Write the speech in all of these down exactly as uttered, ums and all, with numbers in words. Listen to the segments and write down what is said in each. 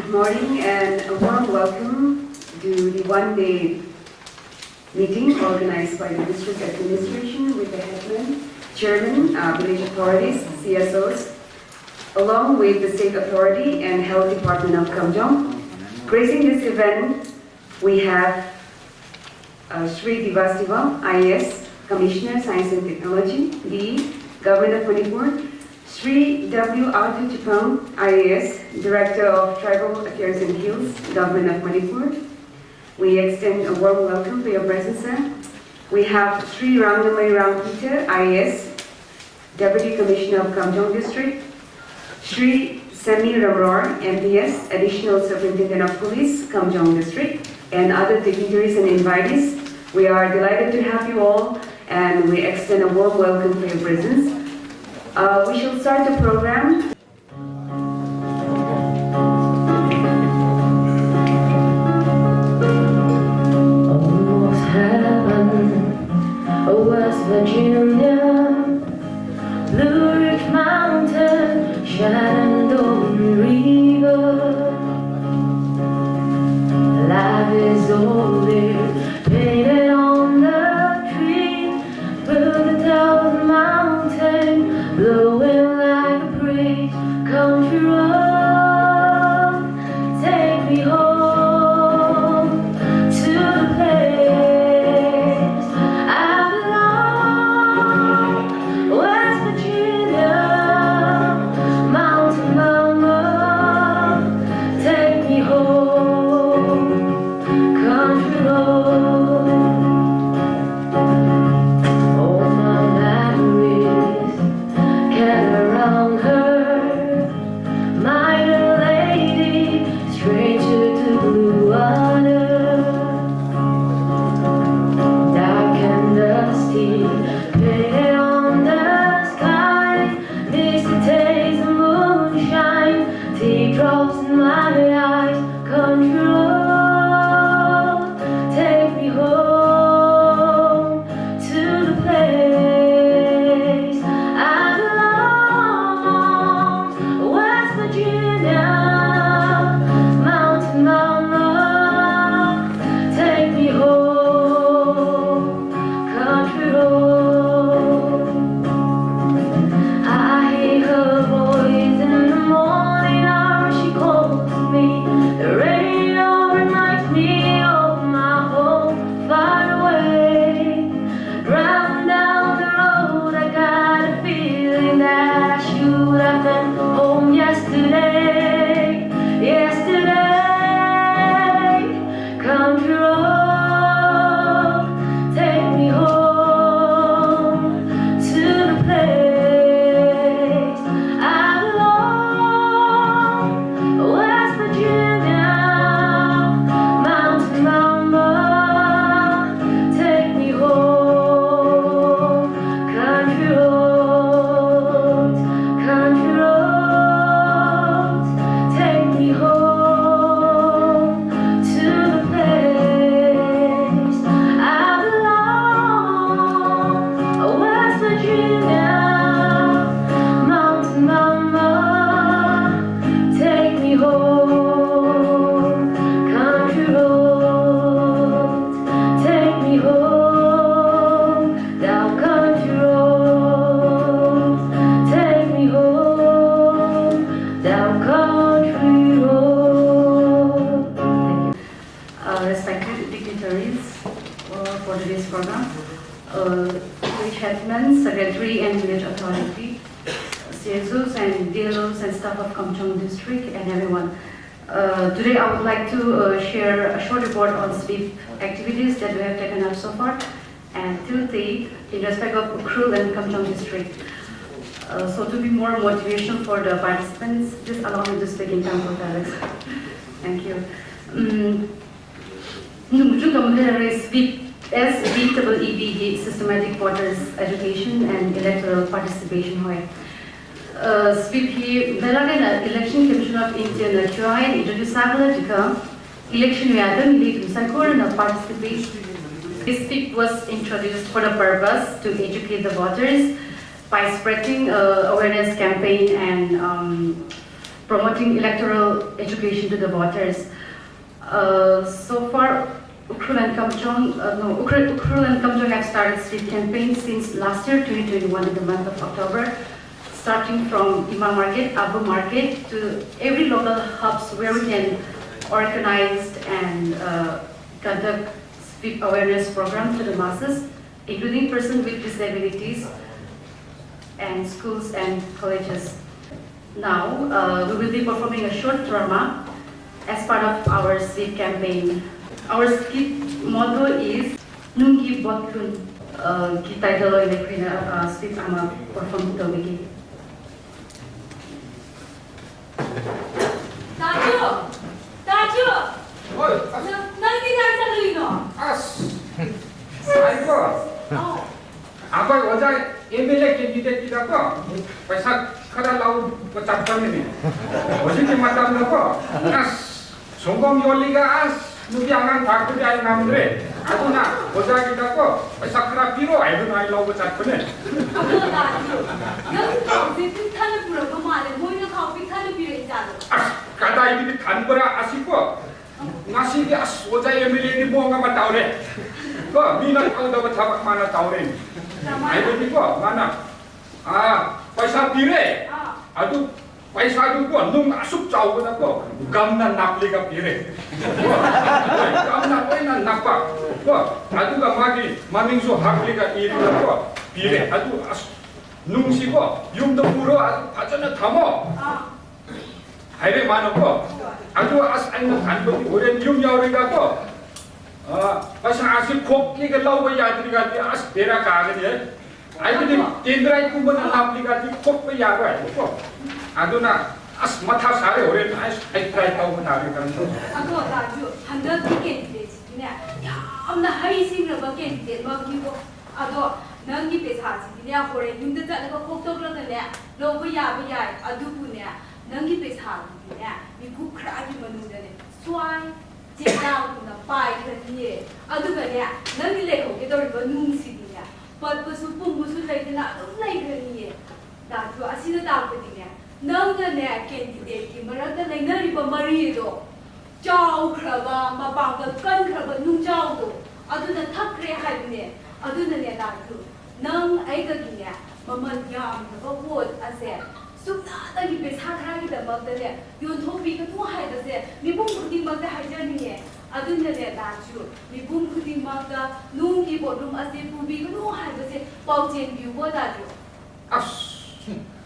Good morning and a warm welcome to the one-day meeting organized by the district administration with the headman, chairman, uh, village authorities, C S Os, along with the state authority and health department of Kamjong. Gracing this event, we have uh, Shri Divas Shivam, I A S, Commissioner, Science and Technology, D E, Government of Manipur, Shri W R Tuchipang, I A S, Director of Tribal Affairs and Hills, Government of Manipur. We extend a warm welcome for your presence, sir. We have Shri Rangnamei Rangpeter, I A S, Deputy Commissioner of Kamjong District, Shri Sammy Ramror, M P S, Additional Superintendent of Police, Kamjong District, and other dignitaries and invitees. We are delighted to have you all, and we extend a warm welcome for your presence. Uh, we shall start the program. Almost heaven, West Virginia, Blue Ridge Mountain, Shenandoah River. Life is all there, painted on the tree. Through the thousand mountains, blowing like a breeze. Country road, take me home to the place I belong. West Virginia, mountain mama, take me home. Country road. All my memories gather around her, my little lady, stranger to blue water. Dark and dusty, painted on the sky, misty taste of moonshine, teardrops in my eyes. Country road, take me home to the place I belong. West Virginia, mountain mama, take me home. Country road. I hear her voice in the morning hour, she calls me. The radio reminds me of my home far away. Driving down the road, I got a feeling that I should have been home yesterday. Yesterday. Country road, take me home to the place I belong. West Virginia, mountain mama, take me home. Country roads, country roads, take me home to the place I belong. West Virginia, mountain mama, take me home. Country roads, take me home. Down country roads, take me home. Down country roads. Thank you. Uh, respected dignitaries, uh, for today's program, uh, village headman, secretary and village authority, C S Os and D L Os and staff of Kamjong district and everyone. Uh, today I would like to, uh, share a short report on SWEEP activities that we have taken up so far and till date in respect of Ukhrul and Kamjong district. Uh, so to be more motivational for the participants, just allow me to speak in Tangkhul dialect. Thank you. Um, Nungchu kamlere SWEEP, S W E E B hi systematic voters education and electoral participation hoi. Uh, SWEEP hi belakena Election Commission of India na Q I na introduce sākhala jiakha election wui atamli ithum saikorana participate. This SWEEP was introduced for the purpose to educate the voters by spreading, uh, awareness campaign and, um, Promoting electoral education to the voters. Uh, so far, Ukhrul and Kamjong, uh, no, Ukhrul, Ukhrul and Kamjong have started sweep campaign since last year, twenty twenty-one, in the month of October, starting from Ima Market, Abu Market, to every local hubs where we can organize and, uh, conduct sweep awareness program to the masses, including persons with disabilities and schools and colleges. Now, uh, we will be performing a short drama as part of our sweep campaign. Our sweep motto is Nungki Botlun, uh, ki title eina khuina, uh, sweep ama perform tobiki. Taju! Taju! Oi, as- Nang, nangdi kayākha leino? As! Aibo! Oh. Abai ojā M L A candidate kida ko, paisa kharā laopa chapchang ni. Ojiki matam na ko, as, songkom yoli ga as, nupi angang thak kudi ai ngamre. Aduna, ojā kida ko, paisa kharā piro, ai duna ai laopa chapchang ni. Nang khao si pik than pura pamale, moina khao pik than pira ijalo. As, kadai di pik than pura asi ko. Ngasi di as ojā M L A di mong ama taure. Ko, mina kau da ba thabak mana taure. Ai di ko, mana. Ah, paisa pire. Adu paisa du ko, nung asuk chao ko na ko. Gamna napli ka pire. Ko, gamna koina napa. Ko, adu ka magi, maming su hakli ka iri na ko. Pire. Adu as, nung si ko, yum da puro, adu, achana thamo. Haire mano ko. Adu as aina khan bati horen yum yauri ga ko. Ah, paisa asi khokli ga laopa yadri ga di as bera ka ga ni. Ai di tendrai kumba na lapli ga di khokpa yaru ai ko. Aduna as matha sāre horen as ai try tau na ri kan. Ado Taju, handa di candidate ne. Yamna hai sing ra ba candidate ma ki ko. Ado, nangki paisa chili ne, horen yumda zat laga khoktok laga ne, laopa yāpa yāi, adubu ne, nangki paisa chili ne, mikup kharāki manungda ne, suai, chekdao kuna pai kharani ye. Aduga ne, nangki leihao ke dori ba nung chili ne, pat pasu pung pasu leidana, adum leikharani ye. Taju, asina tākadi ne, nangna ne, candidate ki marakda leinari ba mari do. Chao kharā ba, mapāngkal kan kharā ba nungchao do. Aduna thakre haibane. Aduna ne Taju, nang ai kagi ne, maman yamna ba vote ase. Sumna nangki paisa kharā ki da mak da ne, yonthokpi kanu haiba se, mipum khuding mak da haija ni ne. Aduna ne Taju, mipum khuding mak da, nungki vote rum ase, pubi kanu haiba se, pao chen biu bo Taju. As,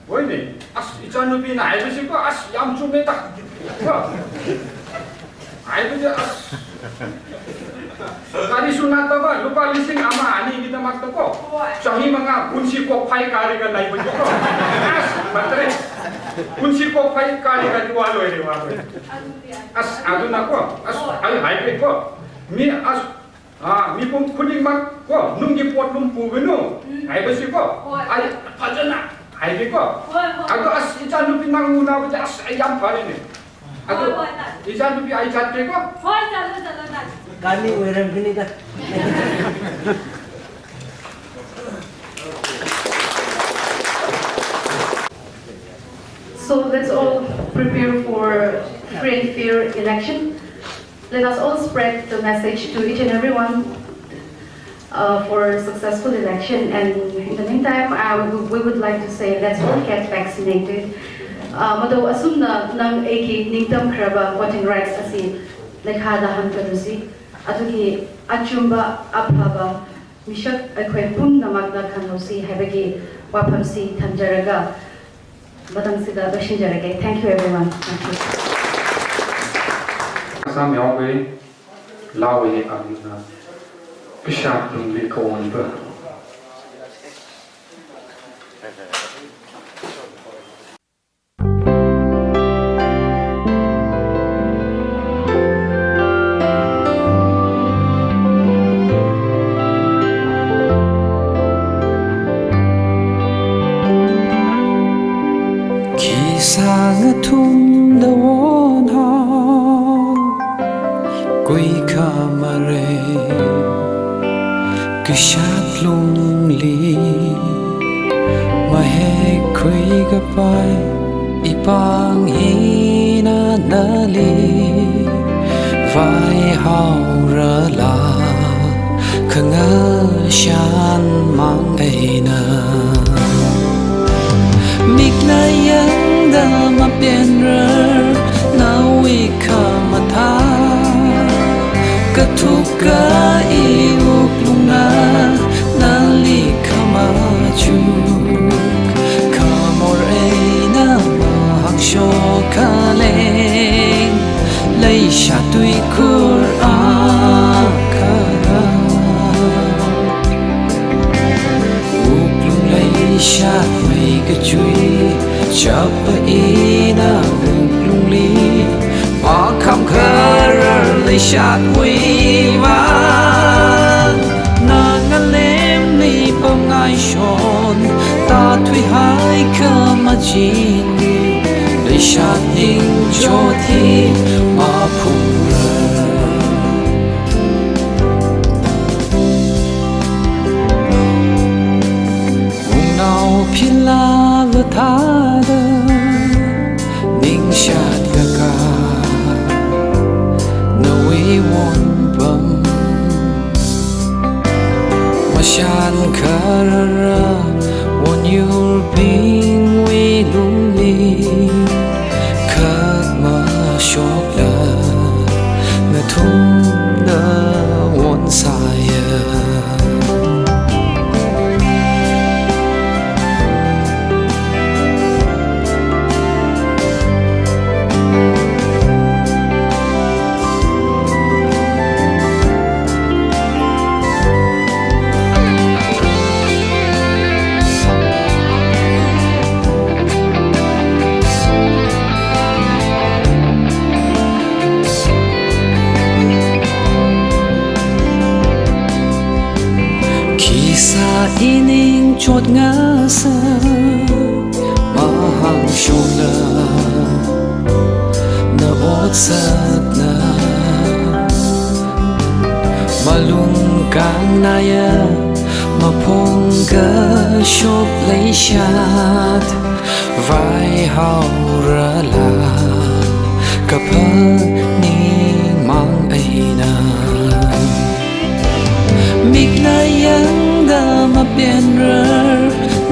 oi ne, as, ichanupi na haiba si ko, as, yam chume ta. Haiba si as. Kani sunat ba ba, lupa lising ama ani kita mak to ko. Chahi manga, kunsi ko phai kari ka nai ba ko. As, matre. Kunsi ko phai kari ka dua loi re wa loi. As, aduna ko, as, ai haiba ko. Mi as, Ah, mipum khuding mak ko, nungki vote rum puvinu. Haiba si ko. Ai, phajana. Haiba ko. Ado as ichanupi nang una ba as ai yam phare ne. Ado, ichanupi ai chat ke ko. Kani oiram kini da. So let's all prepare for free and fair election. Let us all spread the message to each and everyone, uh, for successful election. And in the meantime, uh, we, we would like to say, let's all get vaccinated. Uh, mato asumna nang eiki ningtam kharā ba voting rights asi leikha da hāngkharu si. Aduki achumba aphaba mishak aikhoi pumna makna khanhao si haibagi wapam si thanjaraga. Matang sida loishinjarage. Thank you, everyone. Thank you. Assam yaowe, lawe amna, pishat lungli kawan ba. Khi sāngathumda wonhao, kuikha mare, kashat lungli, mahekkhui kapai, ipāng hi. nali vaihaorala, khangashan mang eina. Mik lei yangda mapenrar nawui khamathā, kathuka i wuklungna nali khamachuk, khamor eina mahāngshok khaleng, leishat tuikhur akhala. Wuklung leishat mei kachui, chapa ina wuklungli, makham kharar leishatwui vang, na ngalemli pamngaishon, tāthuihai khamachinli, leishat ning chot hi maphungra. Wungnao philava thāda ningshat kaka, nawui wonpam mashan kharara, wonyurbingwui lungli khamashokla, nathumna wonsāya. Khisā i ning chotngasā, mahāngshokla na otsakna, malung kangnaya, maphung kashok leishat vaihaorala, kaphaning mang eina. Mik lei yangda mapenrar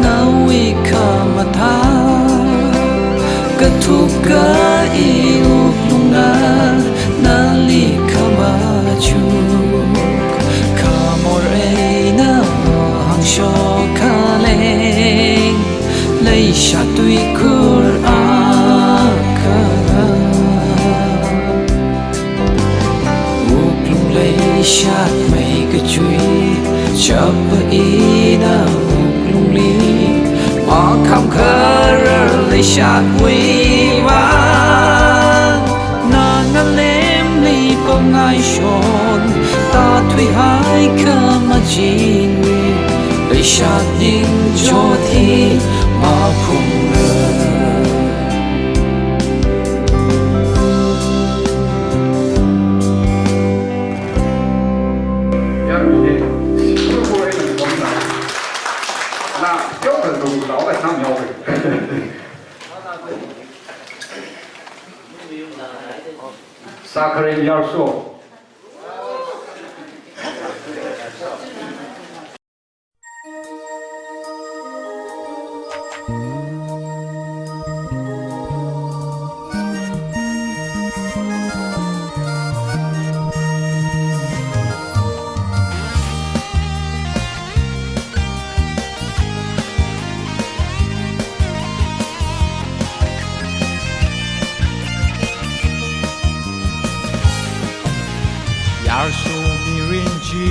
nawui khamathā, kathuka i wuklungna nali khamachuk, khamor eina mahāngshok khaleng, leishat tuikhur akhala. Wuklung leishat mei kachui, chapa ina wuklungli, makham kharar leishatwui vang, na ngalemli pamngaishon, tāthuihai khamachinli, leishat ning chot hi maphungra. Sākhareng Yarso. Yarso mirin chi,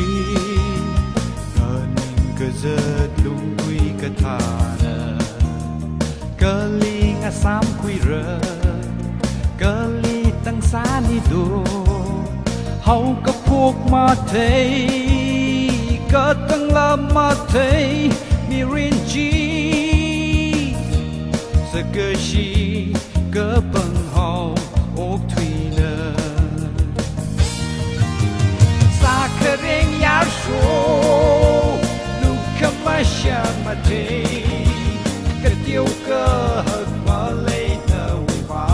nganingkazat lunggui kathāna, kali ngasāmkhuira, kali tangsāni do, haokaphok mathei, katanglam mathei mirin chi, sākashi kapanghao okthuina. Sākhareng Yarso, lukhamashan mathei, kateo kahak maleina wuiva.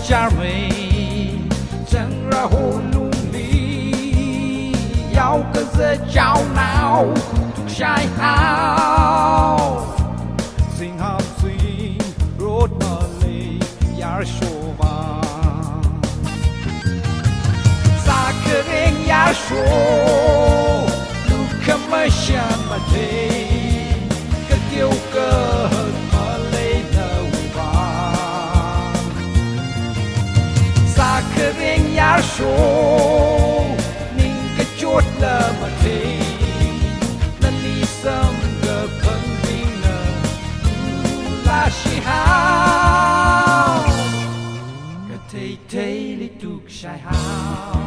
Charmei, zangra holungli, yao kazā jaonao, tukshai hao. Zingham zingrot malei, yarsho vang. Sākharing yarsho, lukhamashan mathei, kateo kahak maleina vang. Sākharing yarsho, ningkachotla mathei, nali samkaphangdingna, lashihao. Katheitheili tukshai hao.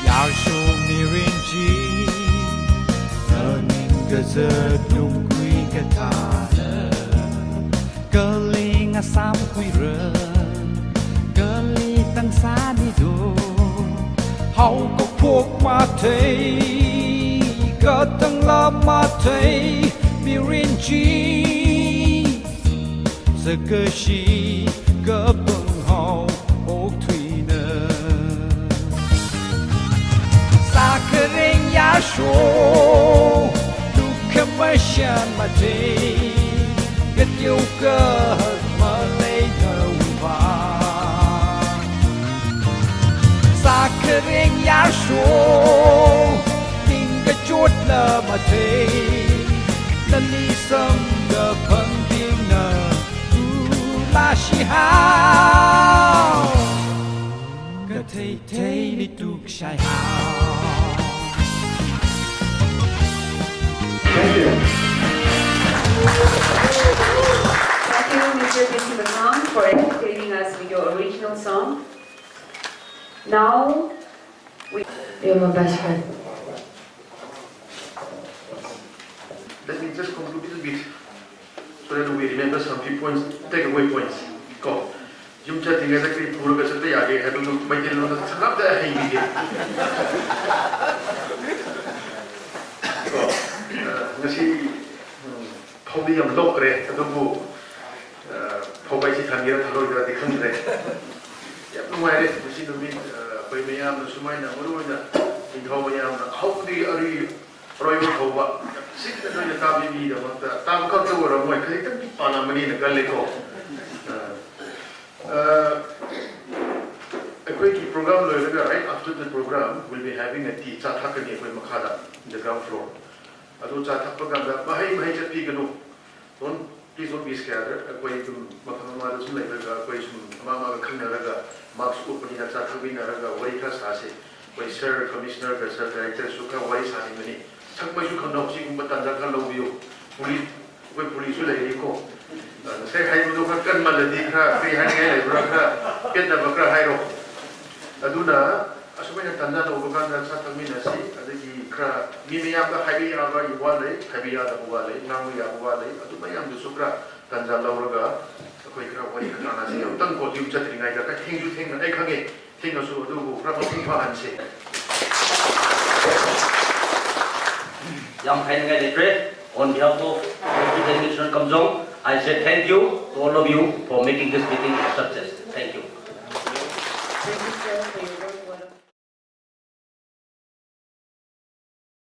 Yarsho mirin chi, aning kazā tungkhui kathāna. Kali ngasāmkhuira, kali tangsāni do. Haokaphok mathei, katangla mathei, mirin chi. Sākashi kaphang hao okthuina. Sākharing yarsho, lukhamashan mathei, kateo kahak maleina vang. Sākharing yarsho, ningkachotla mathei, nali samkaphangdingna, lashihao. Katheitheili tukshai hao. Thank you. Thank you, Mister P C Makang, for entertaining us with your original song. Now, we, you're my best friend. Let me just conclude this bit so that we remember some few points, takeaway points. Ko, yum chatting as a quick pura ka chat ya ke, hadu Meitei longda sanap da hai ni ke. Ko, uh, ngasi, hmm, phaoli yamlokra, adubu, uh, phaopai chi thangira thaloira di khangra. Yam nungaira, ngasi numit, uh, pai mayamna sumaina, maruina, ningthao mayamna, haodi ari, roi mathao ba, sik na roi tabi mi da makta, tabi kak tawara moi, khali tam ki pala mani na kale ko. Uh, uh, akwai ki program loilaga, right after the program, we'll be having a tea, chā thakani akwai makhada, in the ground floor. Adu chā thakpa kanda, mahai mahai chatpi kanu. Don't, please don't be scared. Akwai ithum makham amada sum leilaga, akwai sum ama ama khangalaga, mask upni na chā thakminalaga, wari kha sāsa. Akwai Sir Commissioner ka Sir Director su kha wari sāni mani. Thakmei su khanao si kumba tanja kha lobiyo. Police, akwai police su leiko. Ah, sai hai mudo kha kan maladi kha, kri hai ngai leibra kha, pet na bakra hairo. Aduna, asumai na tanja loba kanda chā thakminasi, adagi kha mi mayam ka hai ya ba iwa lei, hai ya da ba lei, ngang ya ba lei, adu mayam du su kha tanja loraga, akwai kha wari kha na si, yam tang ko tiu chatringai da kha thing ju thing na ai khange, thing na su adu bu kha ba pung pha han se. Yam hai ngai leitre, on behalf of Deputy Commissioner Kamjong, I say thank you to all of you for making this meeting a success. Thank you. Thank you, sir, for your